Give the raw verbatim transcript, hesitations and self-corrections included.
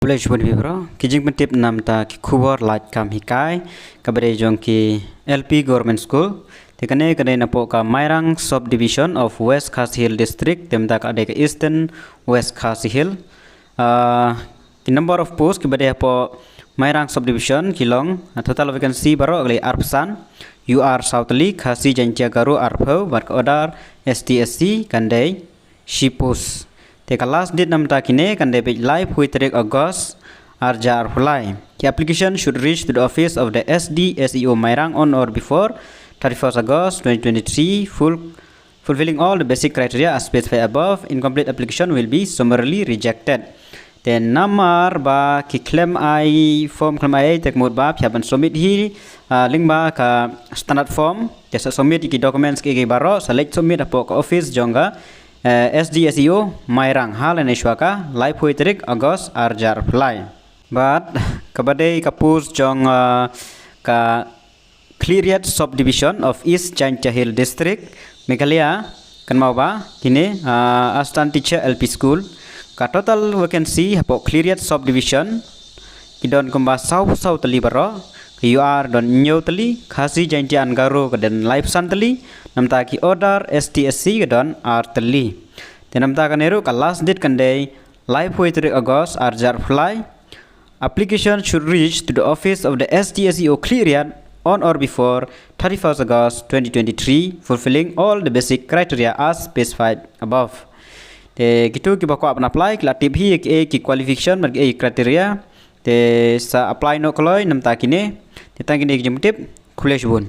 Khublei shibun ïa phi bro. Ki jingpyntip namta ki khubor lait kam hikai kaba dei jong ki L P Government School. Te kane ka dei napoh ka Mairang Subdivision of West Khasi Hills District. Te mynta ka dei ka Eastern West Khasi Hills. Ah, ki number of post kiba dei hapoh Mairang Subdivision ki long, ah, total vacancy baroh ka dei arphew san, U R saw tylli, Khasi Jaiñtia Garo arphew, bad ka order S T S C kan dei shi post. Te ka last date namta kine kan dei beit laiphew tarik August arhajar arphew lai. Ki application should reach to the office of the S D S E O Mairang on or before thirty-first August twenty twenty-three, full, fulfilling all the basic criteria as specified above. Incomplete application will be summarily rejected. Te namar ba ki khlem ai form, khlem ai ei, te ka mut ba phi hap ban submit hi, ah, lyngba ka standard form. Te sa submit ïa ki documents kiei kiei baroh, sa leit submit hapoh ka office jong ka, eh, S D S E O Mairang ha lane shuwa ka laiphew tarik August arhajar arphew lai. Bad kaba dei ka post jong, ah, ka Khliehriat Subdivision of East Jaiñtia Hills District, Meghalaya, kynmaw ba kine, ah, Assistant Teacher L P School. Ka total vacancy hapoh Khliehriat Subdivision ki don kumba sawphew saw tylli baroh, ka U R don hynñiew tylli, Khasi Jaiñtia and Garo ka don laiphew san tylli, namta ki order S T S C ka don ar tylli. Te namta kane ruh ka last date kan dei laiphew tarik August arhajar arphew lai. Application should reach to the office of the S D S E O Khliehriat on or before thirty-first August twenty twenty-three, fulfilling all the basic criteria as specified above. Te kito kiba kwah ban apply ki la tip hi ïa kiei ki qualification bad kiei ki criteria. Te sa apply noh kloi namta kine. Te tang kine ki jingpyntip. Khublei shibun.